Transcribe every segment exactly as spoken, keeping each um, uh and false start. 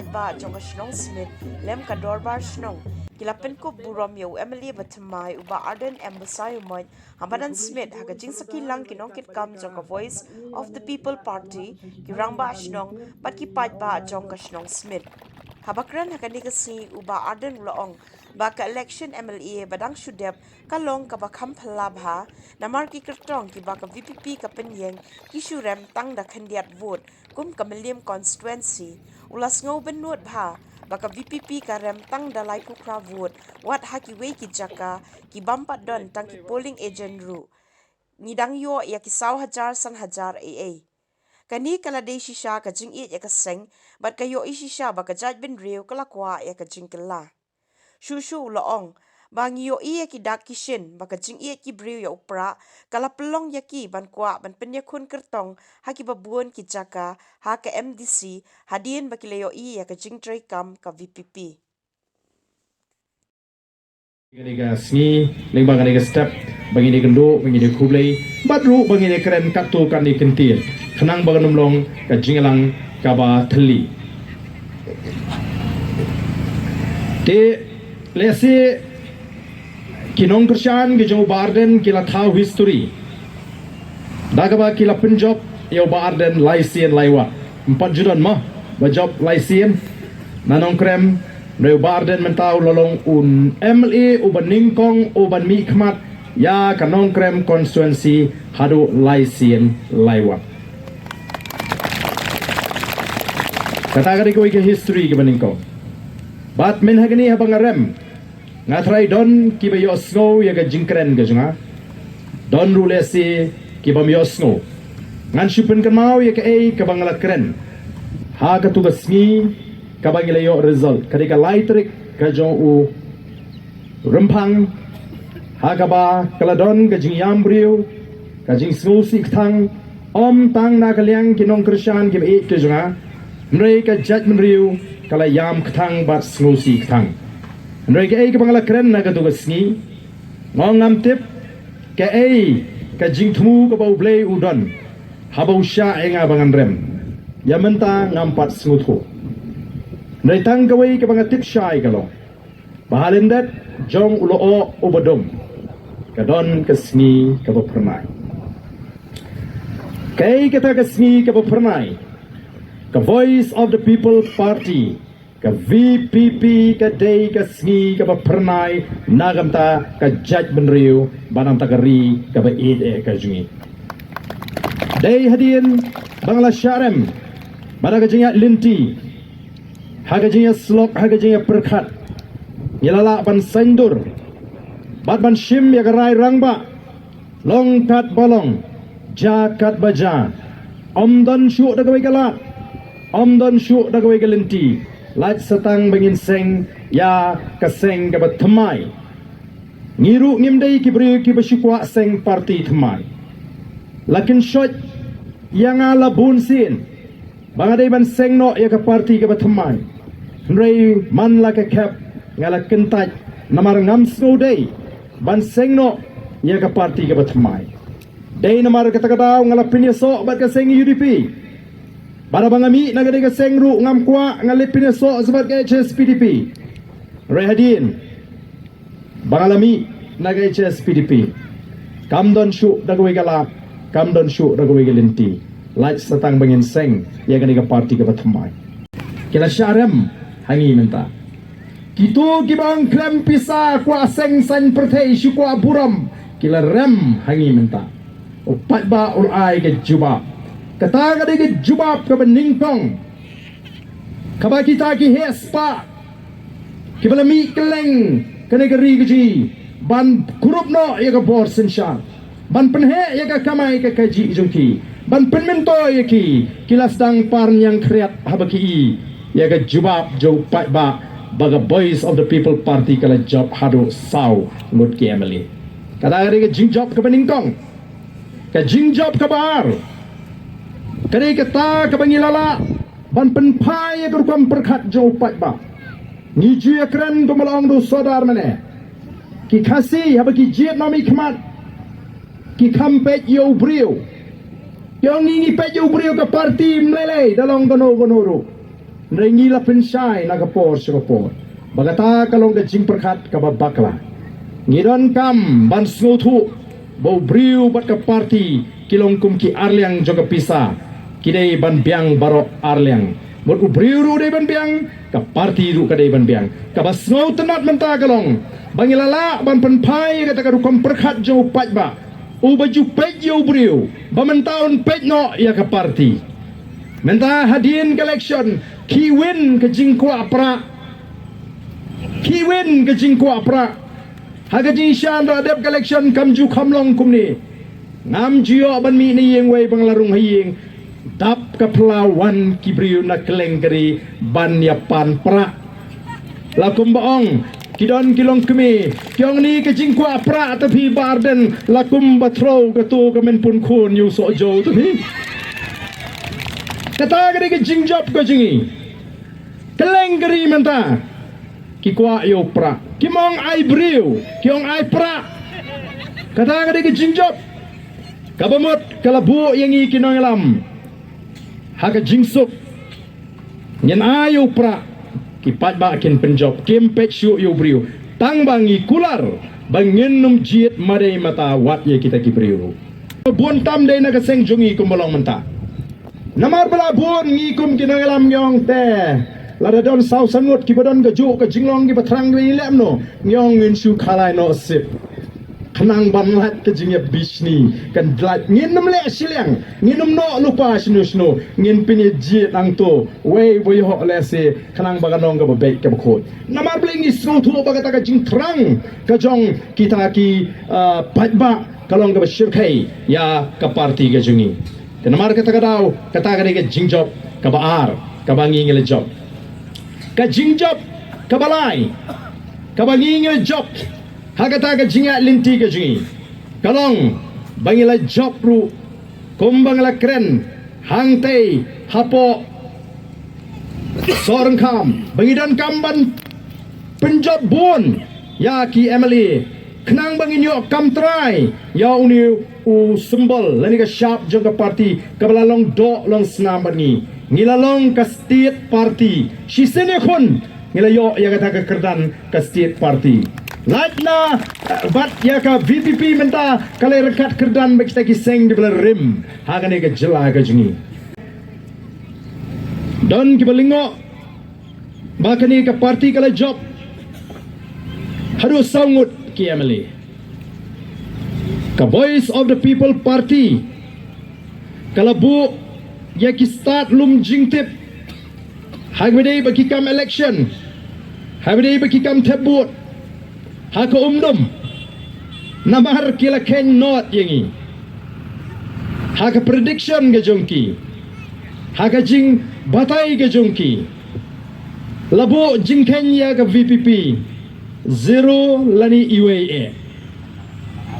paidbah jong ka shnong Smit lem ka dorbar shnong ki la pynkup burom ïa u M L A ba thymmai u Bah Ardent M Basaiawmoit ha madan Smit ha ka jingsakhi lang ki nongkitkam jong ka Voice of the People Party, ki rangbah shnong bad ki paidbah jong ka shnong Smit. Haba kren ha kane ka sngi u Bah Ardent u la ong ba ka election M L A ba dang shu dep ka long kaba kham phylla bha, namar ki kyrtong kiba ka V P P ka pynïeng ki shu rem tang da khyndiat vote kum ka Mylliem constituency. U la sngew bynnud bha ba ka V P P ka rem tang da laiphew phra vote wat ha kiwei ki jaka ki bym pat don tang ki polling agent ruh. Ngi dang ïoh ïa ki saw hajar san hajar ei ei. Kane ka la dei shisha ka jingïeit ïa ka seng bad ka ïohi shisha ba ka jaitbynriew ka la kwah ïa ka jingkylla. Shuh shuh u la ong ba ngi ïohi ïa ki dak ki shin ba ka jingïeit ki briew ïa u Prah ka la pynlong ïa ki ban kwah ban pynïakhun kyrtong ha kiba bun ki jaka ha ka M D C hadien ba ki la ïohi ïa ka jingtreikam ka V P P. Kane ka sngi lyngba kane ka step ba ngin ïakynduh, ba ngin ïakhublei bad ruh ba ngin ïakren katto katne kyntien khnang ba kan ym long ka jingïalang kaba thylli. Te lehse ki nongkyrshan ki jong u Bah Ardent ki la thaw history da kaba ki la pynjop ïa u Bah Ardent lai sien lai wat. Ym pat ju don mo ba jop lai sien na Nongkrem. Hynrei u Bah Ardent mynta u la long u M L A uba nyngkong uban mihkhmat ïa ka Nongkrem constituency haduh lai sien lai wat. Kata ka dei kawei ka history kaba nyngkong. Bad mynta ha kane haba nga rem, nga tharai don kiba ïohsngew ïa ka jingkren ka jong nga, don ruh lehse ki bym ïohsngew. Ngan shu pynkynmaw ïa kaei kaba nga la kren ha katu ka sngi kaba ngi la ïoh result, ka dei ka lai tarik ka jong u Rymphang, ha kaba ka la don ka jingïam briew, ka jingsngewsih kthang, ym tang na ka liang ki nongkyrshan kiba ïeit ka jong nga, hynrei ka jaitbynriew ka la ïam kthang bad sngewsih kthang. Hynrei kaei kaba nga la kren na katu ka sngi, nga ong ngam tip kaei ka jingthmu kaba U Blei u don haba u shah ïa nga ba ngan rem. Ïa mynta ngam pat sngewthuh. Hynrei tang kawei kaba nga tip shai ka long ba ha lyndet jong u lyoh uba dum ka don ka sngi kaba phyrnai. Kaei kata ka sngi kaba phyrnai? Ka Voice of the People Party, ka V P P, ka dei ka sngi kaba phyrnai na ka bynta ka jaitbynriew bad na ka bynta ka ri kaba ïeit eh ka jong ngi. Dei hadien ba nga la shah rem bad da ka jingïaid lynti ha ka jingïasyllok, ha ka jingïapyrkhat, ngi la lah ban saiñdur bad ban shim ïa ka rai rangbah, long katba long, jia katba jia. Ym don shuh da kawei ka lad, ym don shuh da kawei ka lynti, lait sa tang ba ngin seng ïa ka seng kaba thymmai. Ngi ruh ngim dei ki briew kiba shu kwah seng party thymmai. La kynshoit ïa nga la bun sien ba nga dei ban seng noh ïa ka party kaba thymmai. Hynrei man la ka khep nga la kyntait namar ngam sngewdei ban seng noh ïa ka party kaba thymmai. Dei namar kata ka daw nga la pynïasoh bad ka seng U D P. Bad haba nga mih na kane ka seng ruh ngam kwah, nga la pynïasoh sa bad ka H S P D P. Hynrei hadien ba nga la mih na ka H S P D P, kam don shuh da kawei ka lad, kam don shuh da kawei ka lynti, lait sa tang ba ngin seng ïa kane ka party kaba thymmai. Ki la shah rem ha ngi mynta. Kito kiba ong khlem pisa, kwah seng saiñ pyrthei, shu kwah burom, ki la rem ha ngi mynta. U paidbah u la ai ka jubab. Kata ka dei ka jubab kaba nyngkong kaba kita ki heh spah kiba la mih kylleng kane ka ri ka jong ngi ban kurup noh ïa ka bor synshar, ban pynheh ïa ka kamai ka kajih jong ki, ban pynmyntoi ïa ki, ki la sdang par ñiang khriat haba ki i ïa ka jubab jong u paidbah ba ka Voice of the People Party ka la jop haduh saw ngut ki M L A. Kata ka dei ka jingjop kaba nyngkong. Ka jingjop kaba ar ka dei kata kaba ngi la lah ban pynphai ïa ka rukom pyrkhat jong u paidbah. Ngi ju ïakren kumba la ong da u Sordar mynne, ki Khasi haba ki jied na mihkhmat ki kham peit ïa u briew. Ki ong ngi, ngi peit ïa u briew, ka party ym lei lei, da long kano kano ruh. Hynrei ngi la pynshai na ka por sha ka por ba kata ka long ka jingpyrkhat kaba bakla. Ngi donkam ban sngewthuh ba u briew bad ka parti ki long kum ki arliang jong ka pisa, ki dei ban biang baroh arliang. Mut u briew ruh dei ban biang, ka parti ruh ka dei ban biang. Kaba sngewtynnat mynta ka long ba ngi la lah ban pynphai ïa kata ka rukom pyrkhat jong u paidbah, uba ju peit ïa u briew ba mynta un peit noh ïa ka parti. Mynta hadien ka election ki win ka jingkwah prah. Ki win ka jingkwah prah. Ha ka jingshisha haba dep ka election kam ju kham long kumne. Ngam ju ïoh ban mih na ïing wei ba nga la rung ha ïing. Dap ka pla wan ki briew na kylleng ka ri ban ïa pan prah. La kumba ong, ki don ki longkmie, ki ong ni ka jingkwah prah ta phi Bah Ardent, la kumba thro kato ka men pun khun ïa u Sohjew ta phi. Kata ka dei ka jingjop ka jong ngi. Kylleng ka ri mynta ki kwah ïa u prah. Kim ong ai briew, ki ong ai prah. Kata ka dei ka jingjop. Kaba mut ka la buh ïa ngi ki nongïalam ha ka jingsuk. Ngin ai ïa u prah, ki paidbah kin pynjop, kim peit shuh ïa u briew. Tang ba ngi kular ba ngin ym jied madei mata wat ïa kita ki briew ruh. Bun tam dei na ka seng jong ngi kumba long mynta. Namar ba la bun ngi kum ki nongïalam ngi ong te, lada don saw san ngut kiba don kajuh ka jinglong kiba thrang kiba ïaleh noh, ngi ong ngin shu khalai noh sip. Khnang ban lait ka jingïabishni kan lait, ngin ym leh shiliang, ngin ym noh lypa shano shano, ngin pynïajied hangto wei ba ïoh lehse khnang ba kan long kaba beit kaba khuid. Namar balei? Ngi sngewthuh ba kata ka jingthrang ka jong kita ki, ah, paidbah ka long kaba shyrkhei ïa ka parti ka jong ngi. Te namar kata ka daw, kata ka dei ka jingjop kaba ar kaba ngi ngi la jop. Ka jingjop kaba lai kaba ngi ngi la jop ha kata ka jingïaid lynti ka jong ngi ka long ba ngi la jop ruh kumba ngi la kren hangtei hapoh Sohryngkham ba ngi donkam ban pynjop bun ïa ki M L A khnang ba ngin ïoh kam trai ïa une u symbol lane ka shap jong ka parti kaba la long doh long snam bad ngi. Ngi la long ka state party. Shisien ïa khun ngi la ïoh ïa kata ka kyrdan ka state party. Lait na, eh, bad ïa ka V P P mynta ka la ryngkat kyrdan bad kita ki seng kiba la rim ha kane ka jylla ka jong ngi. Don kiba lyngngoh ba kane ka parti ka la jop haduh saw ngut ki M L A. Ka Voice of the People Party ka la buh ïa ki stad lum jingtip ha kaba dei ba ki kam election, ha kaba dei ba ki kam thep vote, ha ka umdum. Namar ki la kheiñ not ïa ngi ha ka prediction ka jong ki, ha ka jingbatai ka jong ki. La buh jingkheiñ ïa ka V P P, zero lane iwei eh.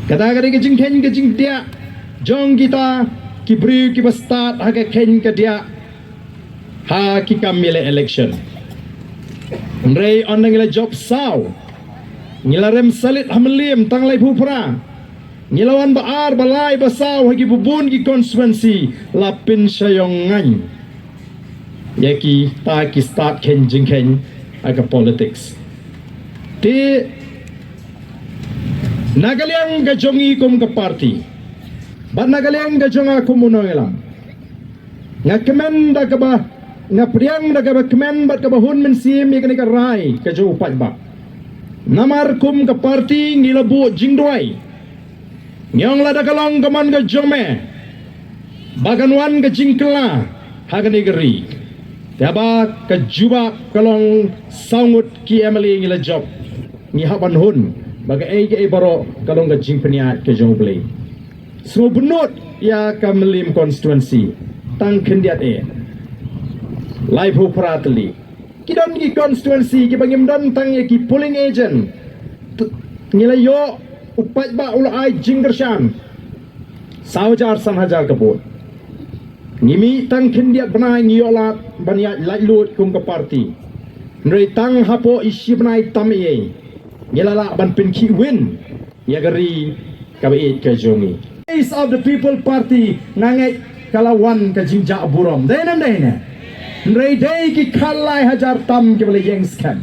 Kata ka dei ka jingkheiñ ka jingdiah jong kita ki briew kiba stad ha ka kheiñ ka diah ha ki kam ïaleh election. Hynrei ynda ngi la jop saw, ngi la rem salit ha Mylliem tang laiphew phra. Ngi la wan ba ar, ba lai, ba saw ha ki bun ki constituency la pynshai ïong ngaiñ ïa kita ki stad kheiñ jingkheiñ ha ka politics. Te na ka liang ka jong ngi kum ka parti bad na ka liang ka jong nga kum u nongïalam, nga kmen da kaba, nga pdiang da kaba kmen bad kaba hun mynsiem ïa kane ka rai ka jong u paidbah. Namar kum ka parti ngi la buh jingduwai. Ngi ong lada ka long ka mon ka jong me ba kan wan ka jingkylla ha kane ka ri. Te haba ka jubab ka long saw ngut ki M L A ngi la jop, ngi hap ban hun ba kaei kaei baroh ka long ka jingpynïaid ka jong U Blei. Sngewbynnud ïa ka Mylliem constituency tang khyndiat eh, laiphew phra tylli. Ki don ki constituency kiba ngim don tang ïa ki polling agent. T-, ngi la ïoh, u paidbah u la ai jingkyrshan saw hajar san hajar ka vote. Ngi mih tang khyndiat bnai, ngi ïoh lad ban ïaid laitluid kum ka parti. Hynrei tang hapoh i shi bnai tam ei ei ngi la lah ban pynkhih win ïa ka ri kaba ïeit ka jong ngi. Voice of the People Party, nga ngeit ka la wan ka jingjah burom. Dei ne ym dei ne? Hynrei dei ki khatlai hajar tam kiba la ïeng skhem.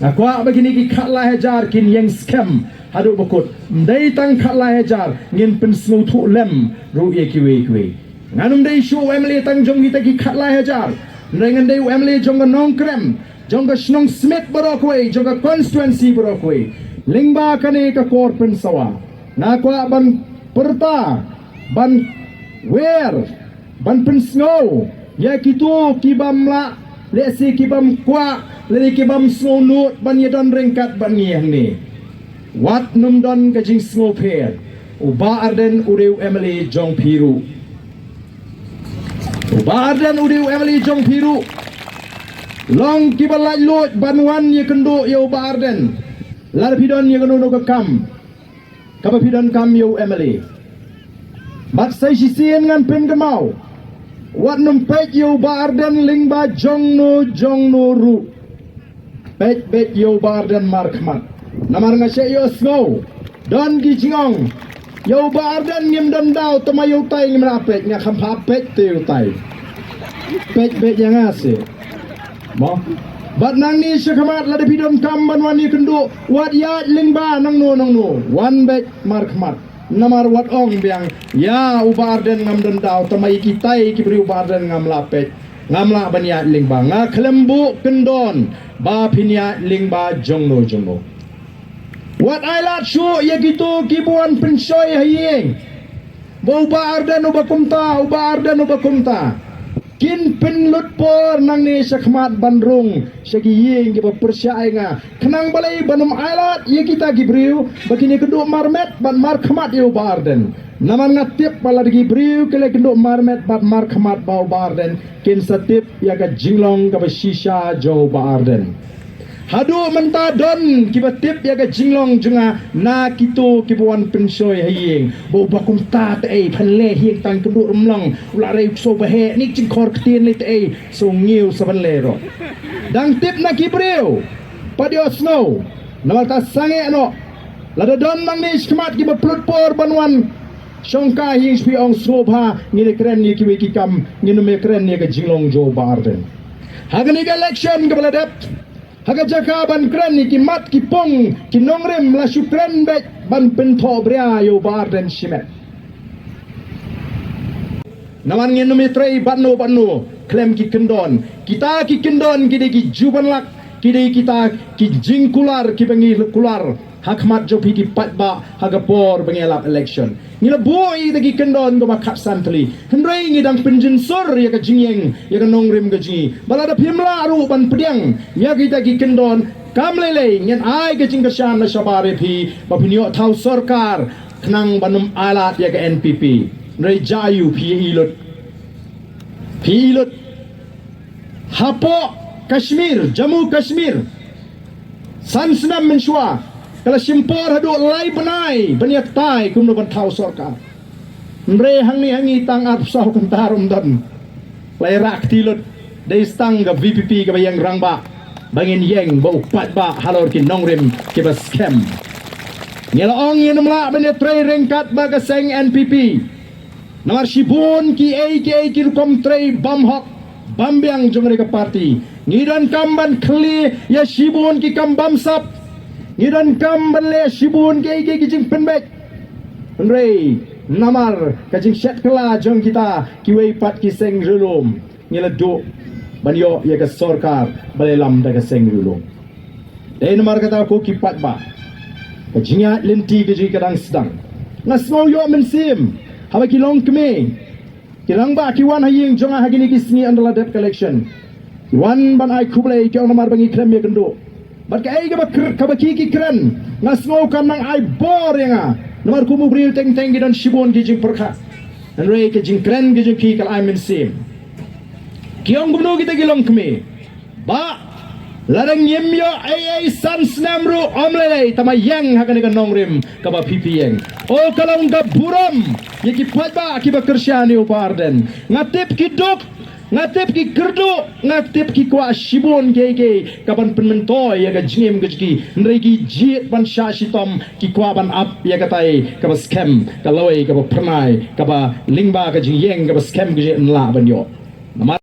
Nga kwah ba kine ki khatlai hajar kin ïeng skhem haduh ba kut. Ym dei tang khatlai hajar, ngin pynsngewthuh lem ruh ïa kiwei kiwei. Ngan ym dei shuh u M L A tang jong kita ki khatlai hajar. Hynrei ngan dei u M L A jong ka Nongkrem, jong ka shnong Smit baroh kawei, jong ka constituency baroh kawei. Lyngba kane ka kor pynsawa, nga kwah ban pyrta, ban wer, ban pynsngew ïa kito ki bym lah, lehse ki bym kwah, lane ki bym sngew nud ban ïadon ryngkat bad ngi hangne. Wat nym don ka jingsngewpher. U Bah Ardent u dei u M L A jong phi ruh. U Bah Ardent u dei u M L A jong phi ruh. Long kiba laitluid ban wan ïakynduh ïa u Bah Ardent. Lada phi don ïa kano kano ka kam kaba phi donkam ïa u M L A. Bad sa shisien ngan pynkynmaw, wat nym peit ïa u Bah Ardent lyngba jongno jongno ruh. Peit beit ïa u Bah Ardent markhmat. Namar nga shait ïohsngew, don ki jingong, ïa u Bah Ardent ngim don daw, tangba ïa utai ngim lah peit. Nga kham pha peit te ïa utai. Peit beit ïa nga seh. Mo. Bad nangne shakhmat lada phi donkam ban wan ïakynduh, wat ïaid lyngba nangno nangno. Wan beit markhmat. Namar wat ong biang, ïa u Bah Ardent ngam don daw, tangba ïa kitai ki briew u Bah Ardent ngam lah peit, ngam lah ban ïaid lyngba. Nga khlem buh kyndon ba phin ïaid lyngba jongno jongno. Wat ai lad shuh ïa kito kiba wan pynshoi ha ïing ba u Bah Ardent uba kumta, u Bah Ardent uba kumta. Kin pynlut por nangne shakhmat ban rung sha ki ïing kiba pyrshah ïa nga. Khnang balei ban ym ai lad ïa kita ki briew ba kin ïakynduh marmet bad markhmat ïa u Bah Ardent. Namar nga tip ba lada ki briew ki la ïakynduh marmet bad markhmat bad u Bah Ardent, kin sa tip ïa ka jinglong kaba shisha jong u Bah Ardent. Haduh mynta don kiba tip ïa ka jinglong jong nga na kito kiba wan pynshoi ha ïing, ba uba kumta te ei, phan leh ïing tang kynduh rymlong, u la rei u ksew ba heh, nik jingkhor ktien lei te ei, sngewsih sa phan leh ruh. Dang tip na ki briew, pat ïohsngew, namar ta sangeh noh. Lada don nangne shakhmat kiba pynlut por ban wan shongkai ha ïing, shu phi ong sngewbha, ngin ïakren ïa kiwei ki kam, ngin ym ïakren ïa ka jinglong jong u Bah Ardent. Ha kane ka election kaba la dep, ha ka jaka ban kren ïa ki mat ki pung ki nongrim, la shu kren beit ban pynthohbria ïa u Bah Ardent shimet. Namar ngin ym ïatrei bad no bad no khlem ki kyndon. Kita ki kyndon ki dei ki jubanlak, ki dei kita ki jingkular kiba ngi kular ha khmat jong phi ki paidbah ha ka por ba ngi ïalap election. Ngi la buh ïa kita ki kyndon kaba khatsan tylli. Hynrei ngi dang pynjynsur ïa ka jingïeng, ïa ka nongrim ka jong ngi. Ba lada phim lah ruh ban pdiang ïa kita ki kyndon, kam lei lei ngin ai ka jingkyrshan na shabar ïa phi ba phin ïoh thaw sorkar, khnang ban ym ai lad ïa ka N P P. Hynrei jia ïa u, phi ïa i lut. Phi ïa i lut. Hapoh Kashmir, Jammu Kashmir, san snem mynshuwa, ka la shim por haduh lai bnai ban ïatai kumno ban thaw sorkar. Hynrei hangne ha ngi tang arphew saw kynta ruh ym don. La ïarap kti lut. Dei tang ka V P P kaba ïeng rangbah ba ngin ïeng, ba u paidbah halor ki nongrim kiba skhem. Ngi la ong ngin ym lah ban ïatrei ryngkat bad ka seng N P P. Namar shibun kiei kiei ki rukom trei bymhok bymbiang jong kane ka party. Ngi donkam ban khlieh ïa shibun ki kam bamsap. Ngi donkam ban leh shibun kiei kiei ki jingpynbeit. Hynrei namar ka jingshet kylla jong kita kiwei pat ki seng riewlum, ngi la duh ban ïoh ïa ka sorkar ba la ïalam da ka seng riewlum. Dei namar kata ko ki paidbah, ka jingïaid lynti ka jong ngi ka dang sdang. Nga sngew ïoh mynsiem haba ki longkmie, ki rangbah ki wan ha ïing jong nga ha kine ki sngi ynda la dep ka election. Ki wan ban ai khublei, ki ong namar ba ngi khlem ïakynduh. Bad kaei kaba kr-, kaba ki ki kren, nga sngew kan nang ai bor ïa nga. Namar kum u briew teng teng ki don shibun ki jingpyrkhat. Hynrei ka jingkren ka jong ki ka la ai mynsiem. Ki ong kumno kita ki longkmie? Bah, lada ngim ïoh ei ei san snem ruh ym lei lei, tangba ïeng ha kane ka nongrim kaba phi phi ïeng. O, ka long ka burom ïa ki paidbah kiba kyrshan ïa u Bah Ardent. Nga tip ki duk, nga tip ki kyrduh, nga tip ki kwah shibun kiei kiei kaban pynmyntoi ïa ka jingim ka jong ki. Hynrei ki jied ban shah shitom, ki kwah ban ap ïa katai kaba skhem, ka lawei kaba phyrnai, kaba lyngba ka jingïeng kaba skhem ka jong ki, yn lah ban ïoh. Namar